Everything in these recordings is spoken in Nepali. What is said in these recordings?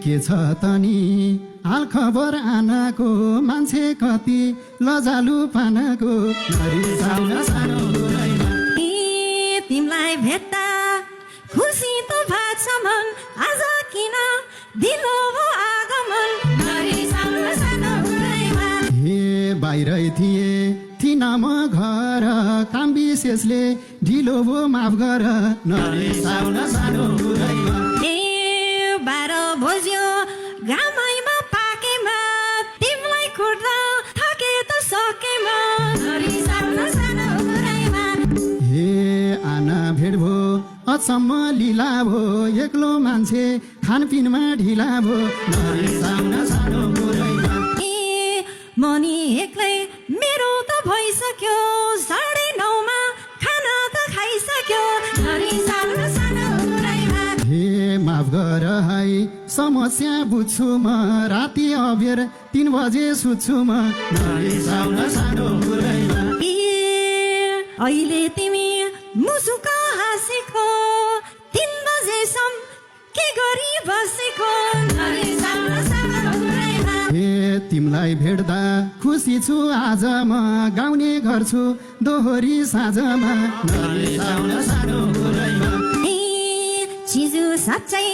के छ तनी हाल खबर आनाको मान्छे कति लजालु पानाको नरिसाउन सानो कुरैमा तिमीलाई भेट्दा खुसी त भएको छ मन आज किन दिलो आगमन नरिसाउन सानो कुरैमा हे बाहिरै थिएन म घर काम विशेषले ढिलो भो माफ गर नरिसाउन सानो कुरैमा 12 बज्यो घामैमा पाकेमा तिमीलाई खोज्दा थाके त सकेमा नरिसाउन सानो कुरैमा हे आना भेट भो अचम्म लीला भो एक्लो मान्छे खानपिनमा ढिला भो नरिसाउन सानो कुरैमा मनी एक्लै मेरो त भइसक्यो 9:30 मा खाना त खाइसक्यो नरिसाउन सानो कुरैमा हे माफ गर है समस्या बुझ्छु म राति अबेर 3 बजे सुत्छु म नरिसाउन सानो कुरैमा अहिले तिमी मुसुक हाँसेको 3 बजेसम्म के गरी बसेको नरिसाउन सानो कुरैमा हे तिमीलाई भेट्दा खुसी छु आज म गाउने गर्छु दोहोरी साँझमा नरिसाउन सानो कुरैमा चिजु साँच्चै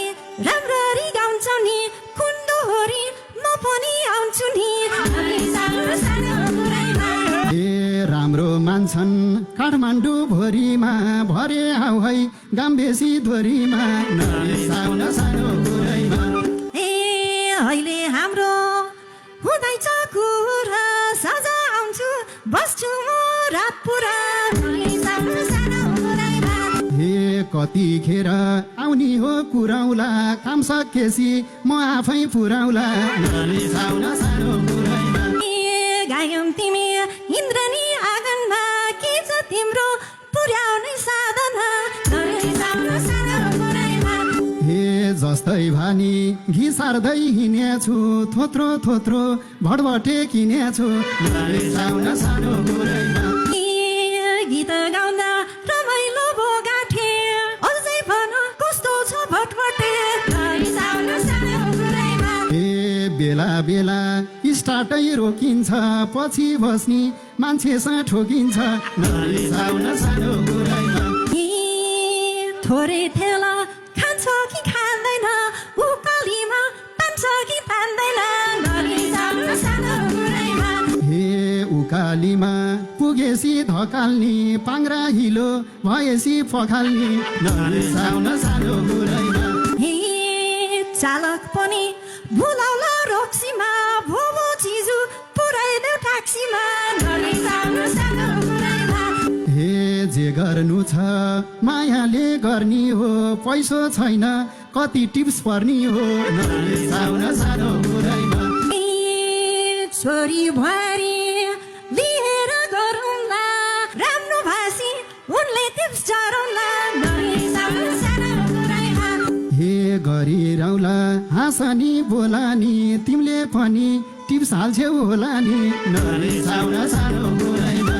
राम्ररी गाउँछौ नि कुन दोहोरी म पनि आउँछु नि नरिसाउन सानो कुरैमा हे राम्रो मान्छन् काठमाडौँ भोरीमा भरे आउ है गाम्बेसी धोरीमा नरिसाउन सानो कुरैमा अहिले हाम्रो हुँदैछ कुरा साँझ आउँछु बस्छु म रात पुरा नरिसाउन सानो कुरैमा हे कतिखेर आउने हो कुराउला काम सकेसी म आफै पुराउला नरिसाउन सानो कुरैमा गायम तिमी इन्द्रनी आँगनमा के छ तिम्रो पुर्याउने साधना नरिसाउन सानो कुरैमा हे जस्तै भानी घिसार्दै हिँडेछु थोत्रो थोत्रो भटभटे किनेछु नरिसाउन सानो कुरैमा गीत गाउँदा रमाइलो भो गाठे अझै भन कस्तो छ भटभटे नरिसाउन सानो कुरैमा हे बेला बेला स्टार्टै रोकिन्छ पछि बस्ने मान्छेसँग ठोकिन्छ नरिसाउन सानो कुरैमा थोरै थेला खान्छ कि खाँदैन उकालीमा तान्छ कि तान्दैन नरिसाउन सानो कुरैमा हे उकालीमा पुगेसी धकाल्ने पाङ्रा हिलो भएसी पखाल्ने नरिसाउन सानो कुरैमा चालक पनि भुलाउला रक्सीमा भोमो चिजु पुऱ्याइदेऊ ट्याक्सीमा नरिसाउन सानो कुरैमा हे जे गर्नु छ मायाले गर्ने हो पैसो छैन कति टिप्स पर्ने हो नरिसाउन सानो कुरैमा छोरी भरी लिएर गरौँला राम्रो भाषी उनले टिप्स चढाउला नरिसाउन सानो कुरैमा हे गरिरौला हाँसनी बोलानी तिमीले पनि टिप्स हाल्छौ होला नि नरिसाउन सानो कुरैमा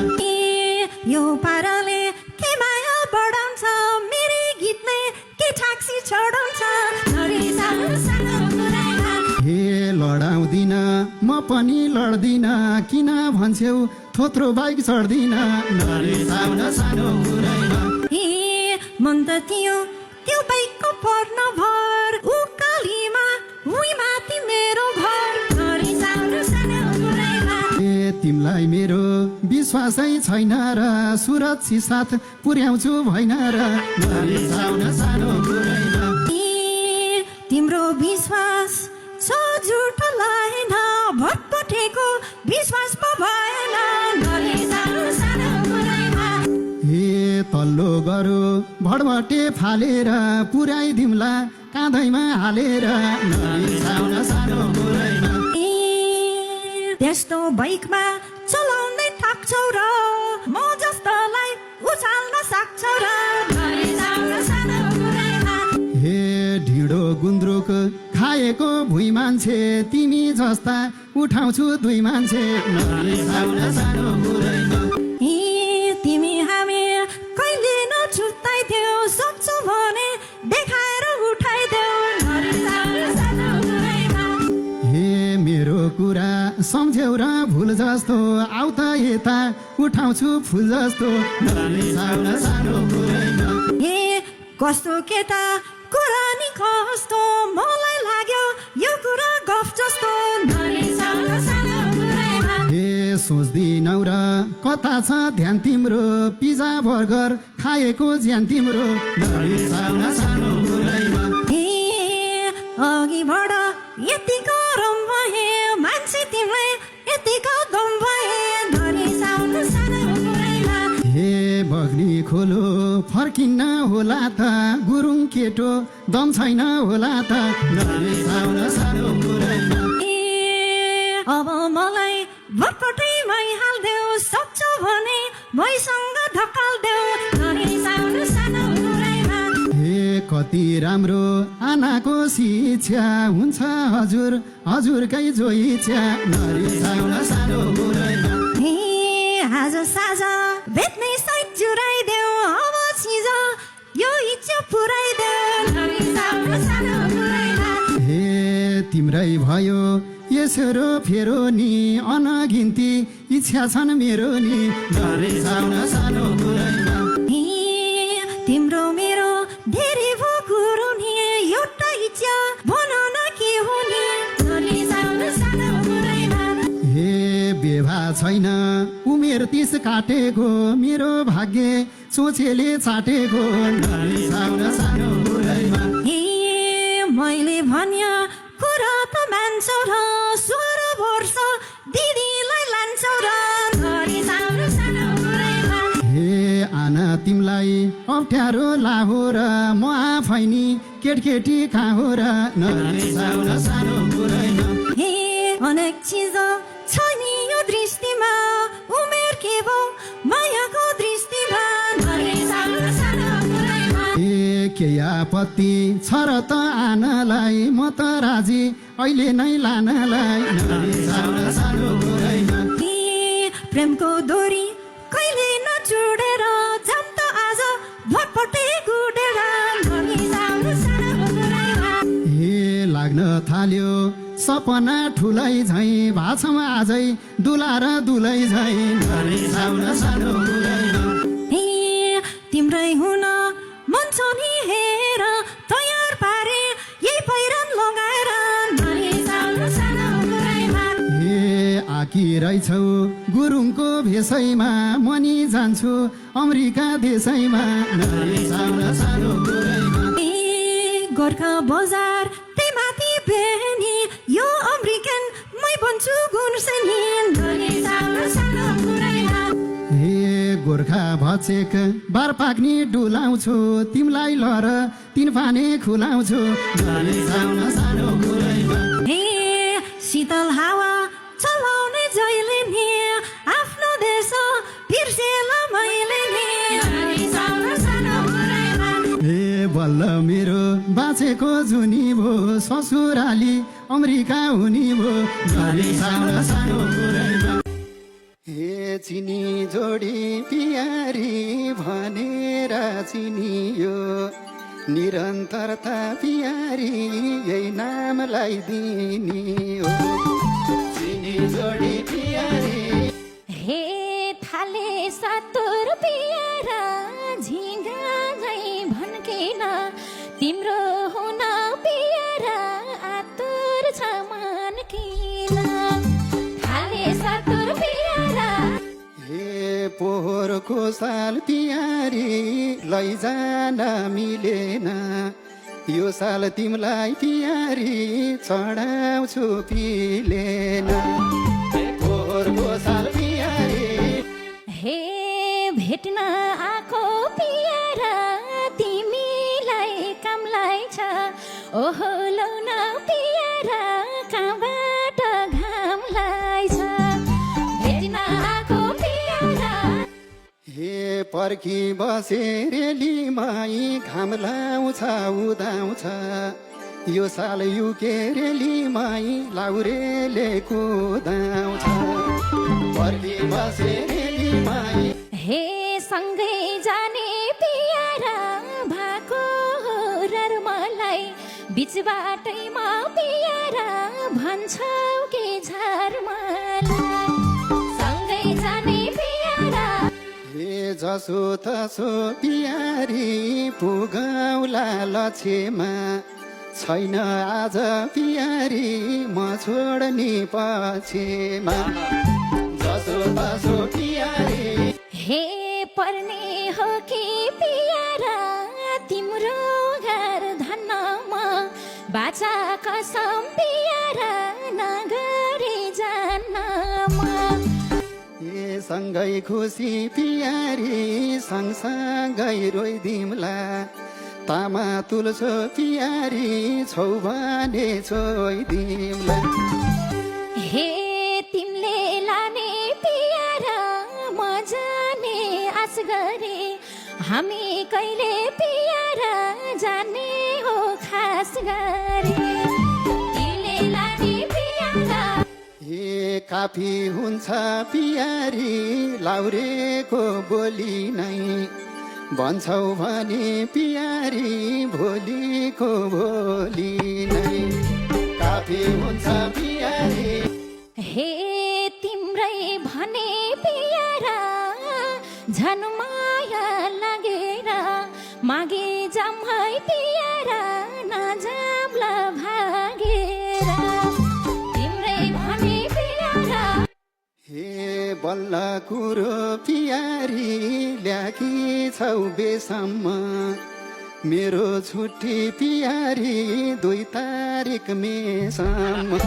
यो पाराले के माया बढाउँछ मेरै गीतले के ट्याक्सी चढाउँछ नरिसाउन सानो कुरैमा हे लडाउँदिन म पनि लड्दिन किन भन्छौ थोत्रो बाइक चढ्दिन नरिसाउन सानो कुरैमा मन त त्यो बाइकको पर्न भर उकालीमा उही माथि मेरो घर नरिसाउन सानो कुरैमा तिमीलाई मेरो विश्वासै छैन र सुरक्षित साथ पुर्याउँछु भएन र नरिसाउन सानो कुरैमा तिम्रो विश्वास छ झुट लागेन भटपटेको विश्वास पो भएन नरिसाउन सानो कुरैमा हे तल्लो गरो भटभटे फालेर पुर्याइदिउँला काँधैमा हालेर नरिसाउन सानो कुरैमा त्यस्तो बाइकमा चलाउँदै थाक्छौ र म जस्तोलाई उचाल्न सक्छौ र नरिसाउन सानो कुरैमा हे ढिँडो गुन्द्रुक खाएको भुइँ मान्छे तिमी जस्ता उठाउँछु 2 मान्छे नरिसाउन सानो कुरैमा तिमी हामी कहिले नछुट्याइदेऊ सक्छौ भने देखाएर उठाइदेऊ नरिसाउन सानो कुरैमा कुरा सम्झ्यौ र भुल जस्तो आउ त यता उठाउँछु फुल जस्तो नरिसाउन सानो कुरैमा ए कस्तो केटा कुरा नि कस्तो मलाई लाग्यो यो कुरा गफ जस्तो नरिसाउन सानो कुरैमा ए सोच्दिनौ र कता छ ध्यान तिम्रो पिज्जा बर्गर खाएको ज्यान तिम्रो नरिसाउन सानो कुरैमा ए अघिबाट यतिको रम भए मान्छे तिमीलाई यतिको दम भए नरिसाउन सानो कुरैमा हे बग्नी खोलो फर्किन्न होला त गुरुङ केटो दम छैन होला त नरिसाउन सानो कुरैमा ए अब मलाई भटपटैमै हाल्देऊ सक्छौ भने मैसँग ढकाल्देऊ नरिसाउन सानो कुरैमा हे कति राम्रो आनाको शिक्षा हुन्छ हजुर हजुरकै जो इच्छा नरिसाउन सानो कुरैमा ए आज साझा बेच्ने साइट जुराइदेऊ अब चिज यो इच्छा पुराइदेऊ नरिसाउन सानो कुरैमा हे तिम्रै भयो यसरो फेरो नि अनगिन्ती इच्छा छन् मेरो नि नरिसाउन सानो कुरैमा ए तिम्रो मेरो धेरै भो कुरो नि एउटा इच्छा भनौ न के हो नि नरिसाउन सानो कुरैमा हे बेभा छैन उमेर 30 काटेको मेरो भाग्य सोचेले चाटेको नरिसाउन सानो कुरैमा ए मैले भन्या कुरा त मान्छौ र 16 वर्ष दिदीलाई लान्छौ र नरिसाउन सानो कुरैमा हे आना तिमलाई अप्ठ्यारो लाहो र म आफै नि केटकेटी कहाँ हो र नरिसाउन सानो कुरैमा हे अनेक चिज छ नि यो दृष्टिमा उमेर के भो मायाको दृष्टिमा नरिसाउन सानो कुरैमा ए के आपत्ति छ र त आनालाई म त राजी अहिले नै लानलाई नरिसाउन सानो कुरैमा ए प्रेमको डोरी कहिले नचुडेर जाम त आज भटपटे गुडेर नरिसाउन सानो कुरैमा हे लाग्न थाल्यो सपना ठुलै झै भाछम आजै दुला र दुलै झै नरिसाउन सानो कुरैमा ए तिम्रै हुन मन छ नि हेर तयार पारे यही पहिरन लगाएर नरिसाउन सानो कुरैमा हे आकी रहेछौ गुरुङको भेषैमा मनी जान्छु अमेरिका देशैमा नरिसाउन सानो कुरैमा ए गोर्खा बजार त्यही माथि बेनी यो अमेरिकन मै बन्छु गुन्सनी नरिसाउन सानो कुरैमा हे गोर्खा भचेक बार पाक्ने डुलाउँछु तिमलाई लर तिन पाने खुलाउँछु नरिसाउन सानो कुरैमा हे शीतल हावा चलाउने जहिले नि आफ्नो देश बिर्सेल मैले नि नरिसाउन सानो कुरैमा हे बल्ल मेरो बाँचेको जुनी भो ससुराली अमेरिका हुने भो नरिसाउन सानो कुरैमा हे चिनी जोडी पियारी भनेर चिनियो निरन्तरता पियारी यही नामलाई दिने हो चिनी जोडी पियारी हे थाले 7 रुपियाँ झिङ्गा झै भन्केन तिम्रो हुन पियारा आतुर छ मन किन थाले 7 रुपियाँ हे पोहोरको साल पियारी लैजान मिलेन यो साल तिमीलाई पियारी चढाउँछु पिलेन पोहोरको साल पियारी हे भेट्न आएको पियारा तिमीलाई कामलाई छ ओहो लौन पियारा कहाँबाट घामलाई छ भेट्न आएको पियारा हे पर्खी बसे रेलीमाई घाम लाउँछ उदाउँछ यो साल युके रेलीमाई लाउरेले कुदाउँछ पर्खी बसे रेलीमाई हे सँगै जाने पियारा भएको र मलाई बिच बाटैमा पियारा भन्छौ के झरमलाई सँगै जाने प्यारा हे जसो तसो पियारी पुगौला लक्ष्यमा छैन आज पियारी म छोड्ने पछिमा जसो तसो पियारी हे पर्ने हो कि प्यारा तिम्रो घर धनमा बाचा कसम प्यारा नगरी जानमा ए सँगै खुसी पियारी सँगसँगै रोइदिउँला तामा तुलसो पियारी छौ भने छोइदिउँला हे तिमीले लाने प्यारा म जाने आश गरे हामी कहिले प्यारा जाने हो खास गरे तिमीले लाने प्यारा हे काफी हुन्छ पियारी लाउरेको बोली नै भन्छौ भने पियारी भोलिको भोलि नै काफी हुन्छ पियारी हे तिम्रै भने प्यारा झन् माया लागेर मागे जाम है प्यारा नजाम्ला भागेर तिम्रै भने प्यारा हे बल्ल कुरो पियारी ल्याकी छौ बेसम्म मेरो छुट्टी पियारी 2 तारिक मेसम्म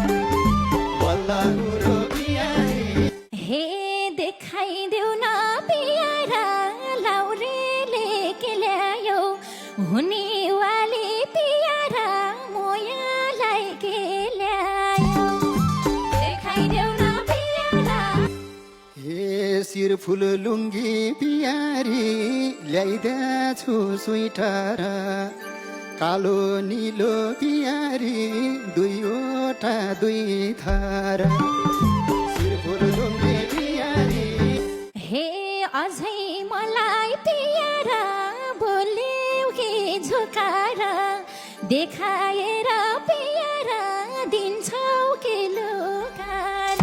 बल्ल कुरो पियारी हे देखाइदेऊ न प्यारा लाउरेले के ल्यायो हुने वाली प्यारा मोयालाई के ल्यायो देखाइदेऊ न प्यारा हे शिर फुल लुङ्गी पियारी ल्याइदिएछु स्वेटर कालो निलो पियारी 2वटा 2 थर शिर फुल लुङ्गी पियारी हे अझै मलाई प्यारा बोल्यौ कि झुकाएर देखाएर प्यारा दिन्छौ कि लुकाएर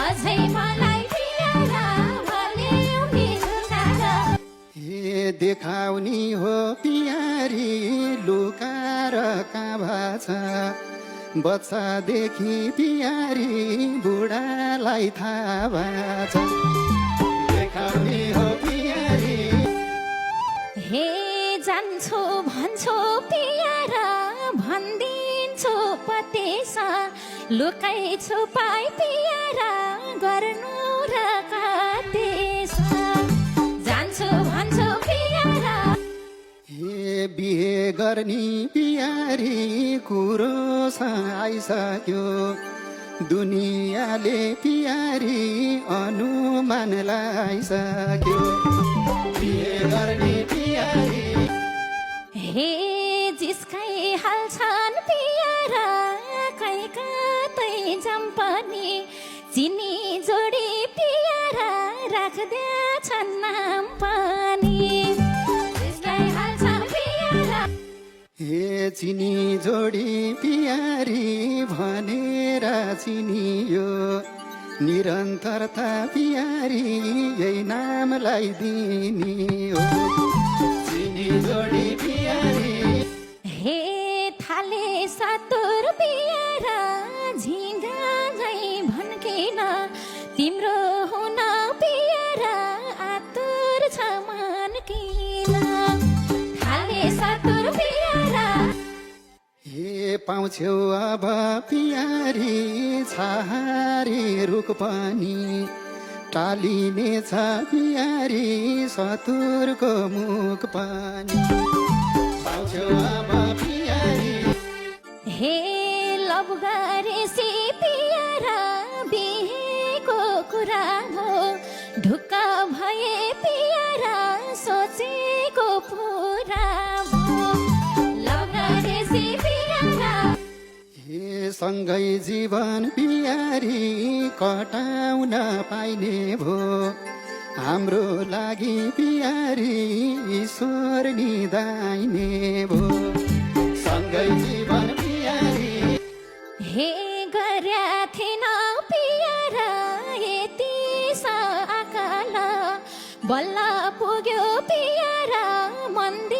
अझै मलाई प्यारा बोल्यौ कि झुकाएर हे देखाउने हो पियारी लुकाएर कहाँ भाछ बच्चादेखि पियारी बुढालाई थाहा भाछ देखाउने हो पियारी हे जान्छौ भन्छौ प्यारा भनिदिन्छु पतेसा लुकाइ छुपाइ प्यारा गर्नु र काटेसा जान्छौ भन्छौ प्यारा हे बिहे गर्ने पियारी कुरो आइसक्यो दुनियाँले पियारी अनुमान लगाइसक्यो बिहे गर्ने पियारी हे जिस्काइ हाल्छन् प्यारा कहीँ कतै जम्पनी चिनी जोडी प्यारा राख्दैछन् नाम पनि जिस्काइ हाल्छन् प्यारा हे चिनी जोडी पियारी भनेर चिनियो निरन्तरता पियारी यही नामलाई दिने हो चिनी जोडी पियारी हे थाले सातुर प्यारा झिङ्गा झै भन्किन तिम्रो हुन प्यारा आतुर छ मन किन थाले सातुर प्यारा हे पाउँछौ अब पियारी छहारी रुख पनि टालिने छ पियारी सतुरको मुख पनि पाउँछौ अब पियारी हे लभ गरेसी प्यारा बिहेको कुरा हो ढुक्क भए प्यारा सोचेको पुरा हो लभ गरेसी प्यारा हे सँगै जीवन पियारी कटाउन पाइने भो हाम्रो लागि पियारी ईश्वर निदाइने भो सँगै जीवन पियारी हे गर्या थिएन बल्ल पुग्यो पिएर मन्दिर